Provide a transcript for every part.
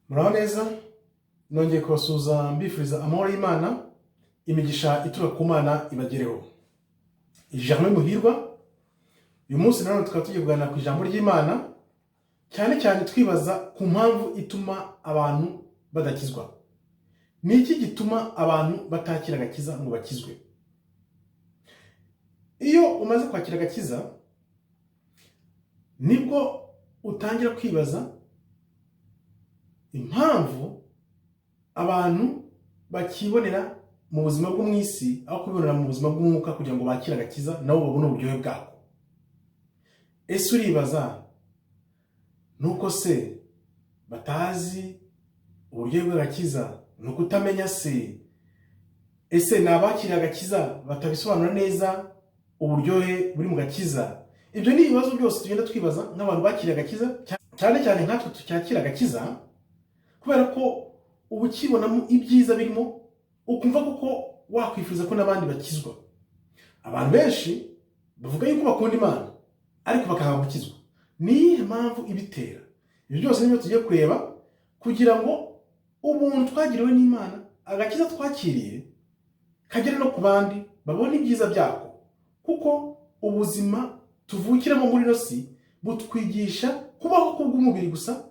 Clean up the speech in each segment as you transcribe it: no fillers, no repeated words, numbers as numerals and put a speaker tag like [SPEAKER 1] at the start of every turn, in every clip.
[SPEAKER 1] Muraho neza, nongeye kubasuhuza mbifuriza amahoro y'Imana, imigisha ituruka ku Mana ibagereho. Germain Muhirwa. Uyu munsi nanone tukaba tugiye kuganira ku ijambo ry'Imana, cyane cyane twibaza ku mpamvu ituma abantu badakizwa. Ni iki gituma abantu batakira agakiza ngo bakizwe? Iyo umaze kwakira agakiza, nibwo utangira kwibaza impamvu abantu bakibonera mu buzima bwo mu isi aho kubibonera mu buzima bw'umwuka, kugira ngo bakire agakiza nabo babone uburyohe bwako. Ese uribaza nuko se batazi uburyohe bw'agakiza? Ni ukutamenya se? Ese ni abakiriye agakiza batabisobanura neza uburyohe buri mu gakiza? Ibyo ni ibibazo byose tugenda twibaza nk'abantu bakiriye agakiza, cyane cyane nkatwe tucyakira agakiza, kubera ko uba ukibonamo ibyiza birimo, ukumva koko wakwifuza ko n'abandi bakizwa. Abantu benshi bavuga yuko bakunda Imana ariko bakanga gukizwa. Ni iyihe mpamvu ibitera? Ibyo byose nibyo tugiye kureba, kugira ngo ubuntu twagiriwe n'Imana, agakiza twakiriye, kagere no ku bandi babone ibyiza byako, kuko ubuzima tuvukiramo muri ino si butwigisha kubaho kubw'umubiri gusa,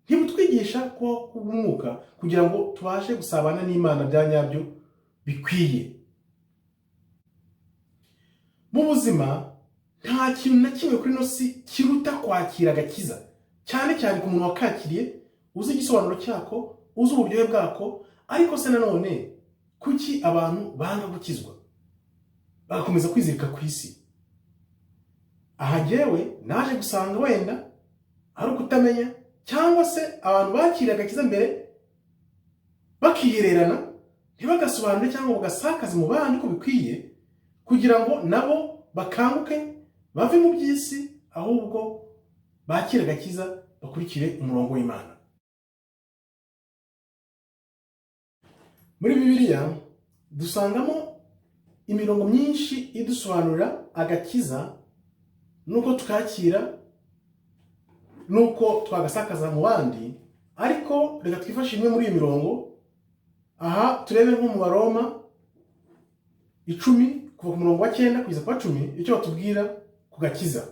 [SPEAKER 1] ntibutwigisha kubaho kubw'umwuka, kugira ngo tubashe gusabana n'Imana bya nyabyo bikwiye. Mu buzima nta kintu na kimwe kuri ino si kiruta kwakira agakiza, cyane cyane ku muntu wakakiriye, uzi igisobanuro cyako, uzi uburyohe bwako. Ariko se nanone kuki abantu banga gukizwa, bagakomeza kwizirika ku isi? Aha jyewe naje gusanga wenda ari ukutamenya, cyangwa se abantu bakiriye agakiza mbere bakihererana, ntibagasobanure cyangwa bagasakaze mu bandi uko bikwiye, kugira ngo nabo bakanguke bave mu by'isi, ahubwo bakire agakiza, bakurikire umurongo w'Imana. Muri Bibiliya dusangamo imirongo myinshi idusobanurira agakiza, nuko tukakira, nuko twagasakaza mu bandi. Ariko reka twifashe imwe muri iyo mirongo aha, turebe nko mu Baroma 10, kuva ku murongo wa 9 kugeza ku wa 10, icyo batubwira ku gakiza.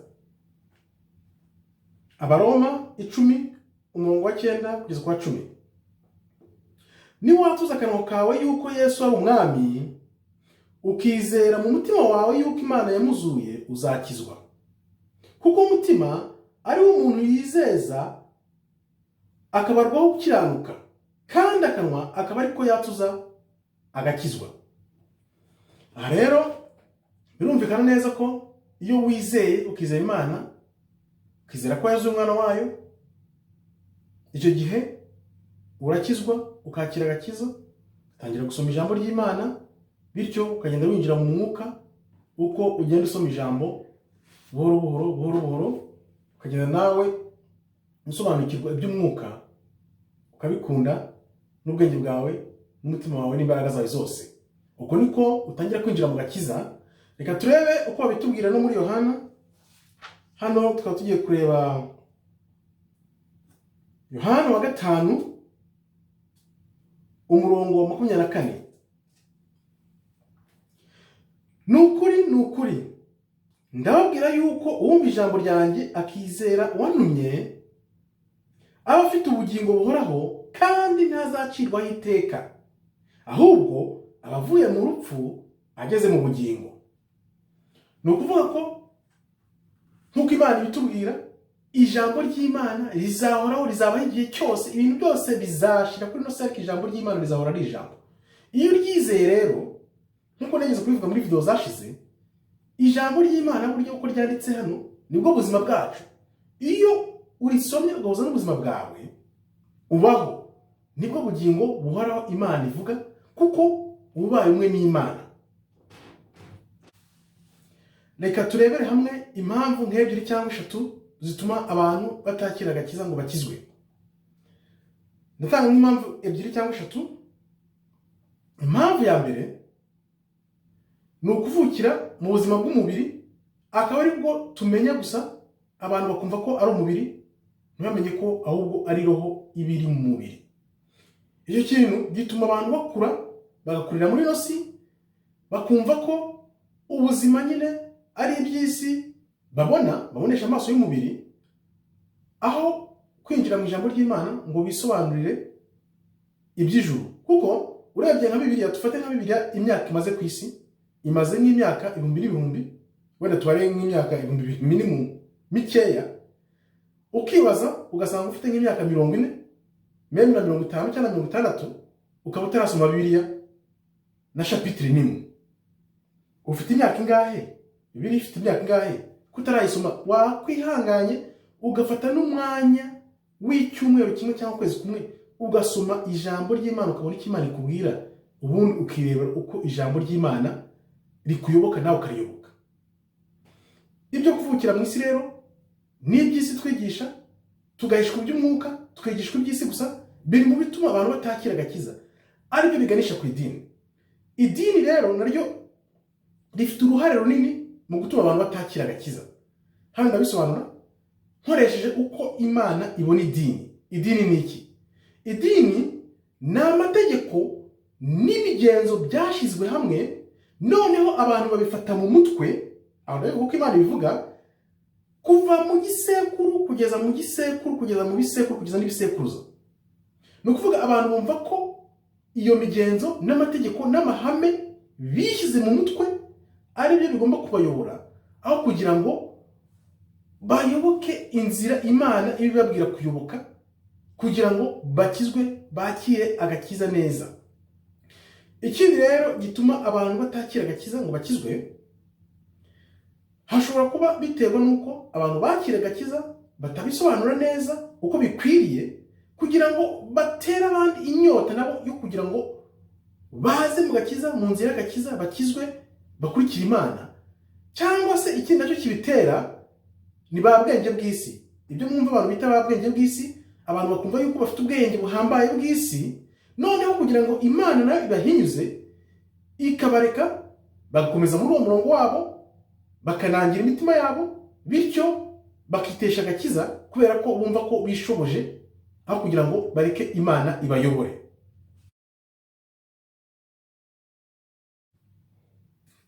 [SPEAKER 1] Abaroma 10, umurongo wa 9 kugeza ku wa 10: "Niwatuza akanwa kawe yuko Yesu ari Umwami, ukizera mu mutima wawe yuko Imana yamuzuye, uzakizwa. Kuko umutima ari wo umuntu yizeza akabarwaho gukiranuka, kandi akanwa akaba ariko yatuza agakizwa." Aha rero birumvikana neza ko iyo wizeye, ukizera Imana, ukizera ko yazuye umwana wayo, icyo gihe urakizwa, ukakira agakiza, utangira gusoma ijambo ry'Imana, bityo ukagenda winjira mu mwuka. Uko ugenda usoma ijambo buhoro buhoro, buhoro buhoro, ukagenda nawe usobanukirwa iby'umwuka, ukabikunda n'ubwenge bwawe n'umutima wawe n'imbaraga zawe zose. Uko niko utangira kwinjira mu gakiza. Reka turebe uko babitubwira no muri Yohana. Hano tukaba tugiye kureba Yohana wa 5, umurongo wa 24: "Ni ukuri, ni ukuri, ndababwira yuko uwumva ijambo ryanjye akizera uwantumye aba afite ubugingo buhoraho, kandi ntazacirwaho iteka, ahubwo aba avuye mu rupfu ageze mu bugingo." Ni ukuvuga ko nk'uko Imana ibitubwira, ijambo ry'Imana rizahoraho, rizabaho igihe cyose. Ibintu byose bizashira kuri ino si, ariko ijambo ry'Imana rizahora ari ijambo. Iyo uryizeye rero, nk'uko nageze kubivuga muri video zashize, ijambo ry'Imana buryo uko ryanditse hano nibwo buzima bwacu. Iyo urisomye ugahuza n'ubuzima bwawe, ubaho, nibwo bugingo buhoraho Imana ivuga, kuko ubaye umwe n'Imana. Reka turebere hamwe impamvu nk'ebyiri cyangwa eshatu zituma abantu batakira agakiza ngo bakizwe. Ndatanga nk'impamvu ebyiri cyangwa eshatu. Impamvu ya mbere ni ukuvukira mu buzima bw'umubiri, akaba aribwo tumenya gusa, abantu bakumva ko ari umubiri. Ntibamenye ko ahubwo ari roho iba iri mu mubiri. Icyo kintu gituma abantu bakura, bagakurira muri ino si, bakumva ko ubuzima nyine ari iby'isi babona, babonesha amaso y'umubiri, aho kwinjira mu ijambo ry'Imana ngo bisobanurire iby'ijuru. Kuko urebye nka Bibiliya, dufate nka Bibiliya, imyaka imaze ku isi, imaze nk'imyaka ibihumbi n'ibihumbi, wenda tubare nk'imyaka 2000 minimum mikeya, ukibaza ugasanga ufite nk'imyaka 40, même na 50 cyangwa 60, ukaba utarasoma Bibiliya na chapitre n'imwe. Ufite imyaka ingahe? Bibiliya ifite imyaka ingahe kutarayisoma? Wakwihanganye ugafata n'umwanya w'icyumweru kimwe cyangwa ukwezi kumwe, ugasoma ijambo ry'Imana, ukabona icyo Imana ikubwira, ubundi ukirebera uko ijambo ry'Imana rikuyoboka, nawe ukariyoboka. Ibyo kuvukira mu isi rero n'iby'isi twigisha, tugahishwa iby'umwuka, tukigishwa iby'isi gusa, biri mu bituma abantu batakira agakiza, aribyo biganisha ku idini. Idini rero naryo rifite uruhare runini mu gutuma abantu batakira agakiza. Hano ndabisobanura nkoresheje uko Imana ibona idini. Idini ni iki? Idini ni amategeko n'imigenzo byashyizwe hamwe, noneho abantu babifata mu mutwe. Aho ndabivuga uko Imana ibivuga, kuva mu gisekuru kugeza mu gisekuru, kugeza mu bisekuru, kugeza n'ibisekuruza. Ni ukuvuga abantu bumva ko iyo migenzo n'amategeko n'amahame bishyize mu mutwe ari byo bigomba kubayobora, aho kugira ngo bayoboke inzira Imana ibibabwira kuyoboka kugira ngo bakizwe, bakire agakiza neza. Ikindi rero gituma abantu batakira agakiza ngo bakizwe, hashobora kuba biterwa n'uko abantu bakira agakiza batabisobanura neza uko bikwiriye, kugira ngo batere abandi inyota nabo yo kugira ngo baze mu gakiza, mu nzira y'agakiza, bakizwe, bakurikire Imana. Cyangwa se ikindi nacyo kibitera ni ba bwenge bw'isi. Ibyo mwumva abantu bita ba bwenge bw'isi, abantu bakumva yuko bafite ubwenge buhambaye bw'isi, noneho kugira ngo Imana nayo ibahinyuze, ikabareka bagakomeza muri uwo murongo wabo, bakanangira imitima yabo, bityo bakitesha agakiza kubera ko bumva ko bishoboje, aho kugira ngo bareke Imana ibayobore.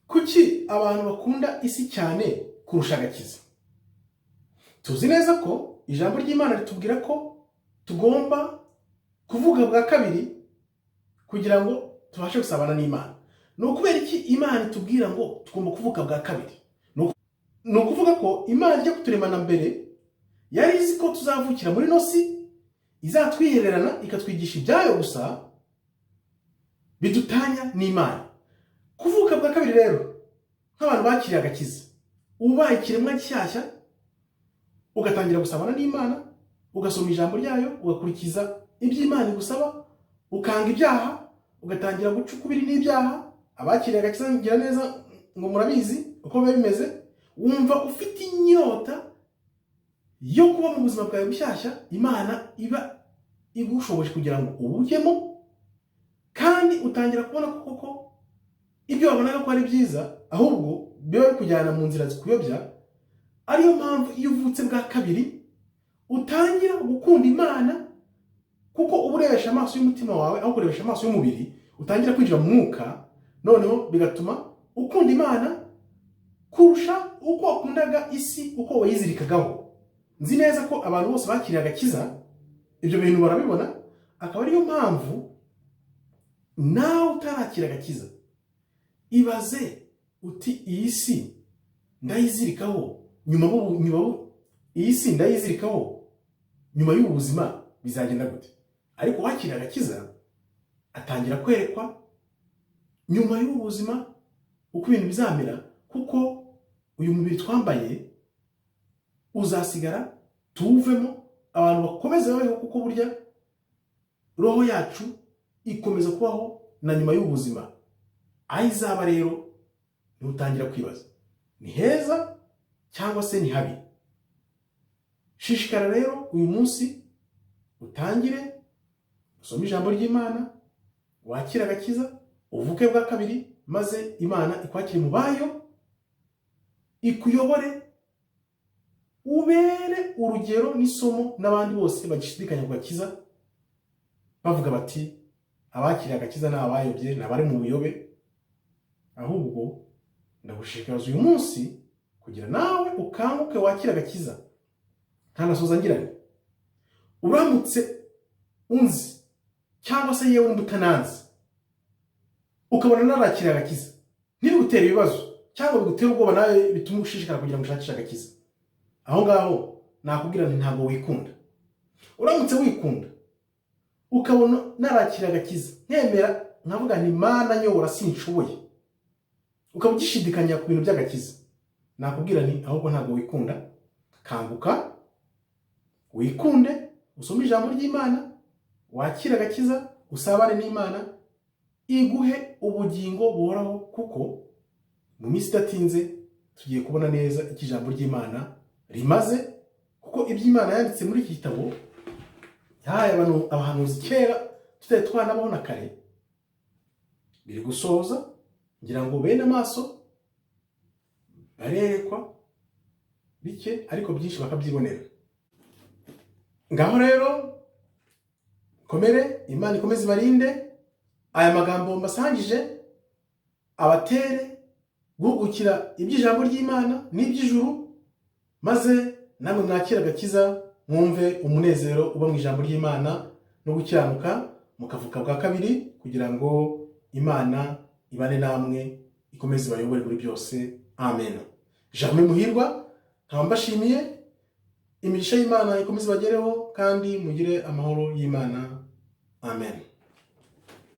[SPEAKER 1] Kuki abantu bakunda isi cyane kurusha agakiza? Tuzi neza ko ijambo ry'Imana ritubwira ko tugomba kuvuga bwa kabiri kugira ngo tubashe gusabana n'Imana. Ni ukubera iki Imana itubwira ngo tugomba kuvuka bwa kabiri? Ni ukuvuga ko Imana ijya kuturemana mbere yari izi ko tuzavukira muri ino si, izatwihererana ikatwigisha ibyayo gusa bidutanya n'Imana. Kuvuka bwa kabiri rero, nk'abantu bakiriye agakiza, ubaye ikiremwa gishyashya, ugatangira gusabana n'Imana, ugasoma ijambo ryayo, ugakurikiza ibyo Imana igusaba, ukanga ibyaha, ugatangira guca ukubiri n'ibyaha. Abakiriye agakiza ngira neza ngo murabizi uko biba bimeze. Wumva ufite inyota yo kuba mu buzima bwawe bushyashya, Imana iba igushoboje kugira ngo ubujyemo, kandi utangira kubona ko koko ibyo wabonaga ko ari byiza ahubwo biba bikujyana mu nzira zikuyobya. Ariyo mpamvu iyo uvutse bwa kabiri utangira gukunda Imana, kuko uba urebesha amaso y'umutima wawe aho kurebesha amaso y'umubiri, utangira kwinjira mu mwuka, noneho bigatuma ukunda Imana kurusha uko wakundaga isi, uko wayizirikagaho. Nzi neza ko abantu bose bakiriye agakiza ibyo bintu barabibona, akaba ariyo mpamvu nawe utarakira agakiza ibaze uti iyi si ndayizirikaho nyuma, iyi si ndayizirikaho nyuma y'ubu buzima bizagenda gute? Ariko uwakiriye agakiza atangira kwerekwa nyuma y'ubu buzima uko ibintu bizamera, kuko uyu mubiri twambaye uzasigara tuwuvemo, abantu bakomeze babeho, kuko burya roho yacu ikomeza kubaho na nyuma y'ubu buzima. Aho izaba rero niho utangira kwibaza ni heza cyangwa se ni habi. Shishikara rero uyu munsi utangire usome ijambo ry'Imana, wakire agakiza, uvuke bwa kabiri, maze Imana ikwakire mu bayo, ikuyobore, Ubere urugero n'isomo n'abandi bose bagishidikanya ku gakiza, bavuga bati: "Abakiriye agakiza ni abayobye, ni abari mu buyobe." Ahubwo ndagushishikariza uyu munsi kugira nawe ukanguke, wakire agakiza. Ntanasoza ngira nti: uramutse unzi, cyangwa se yewe nimba utananzi, ukabona narakiriye agakiza, ntibigutere ibibazo cyangwa bigutere ubwoba nawe bituma ushishikara kugira ngo ushakishe agakiza, aho ngaho nakubwira nti: ntabwo wikunda. Uramutse wikunda, ukabona narakira agakiza, nkemera nkavuga nti: "Mana nyobora, sinshoboye", ukaba ugishidikanya ku bintu by'agakiza, nakubwira nti: ahubwo ntabwo wikunda. Kanguka, wikunde, usome ijambo ry'Imana, wakire agakiza, usabane n'Imana, iguhe ubugingo buhoraho, kuko mu minsi idatinze tugiye kubona neza icyo ijambo ry'Imana rimaze, kuko ibyo Imana yanditse muri iki gitabo yahaye abahanuzi kera tutari twanabaho na kare biri gusohoza. Ngira ngo bene amaso barerekwa bike, ariko byinshi bakabyibonera. Ngaho rero komere, Imana ikomeze ibarinde. Aya magambo mbasangije abatere guhugukira iby'ijambo ry'Imana n'iby'ijuru, maze namwe mwakire agakiza, mwumve umunezero uba mu ijambo ry'Imana no gukiranuka, mukavuka bwa kabiri, kugira ngo Imana ibane namwe, ikomeze ibayobore muri byose. Amen. Germain Muhirwa nkaba mbashimiye. Imigisha y'Imana ikomeze ibagereho, kandi mugire amahoro y'Imana. Amen.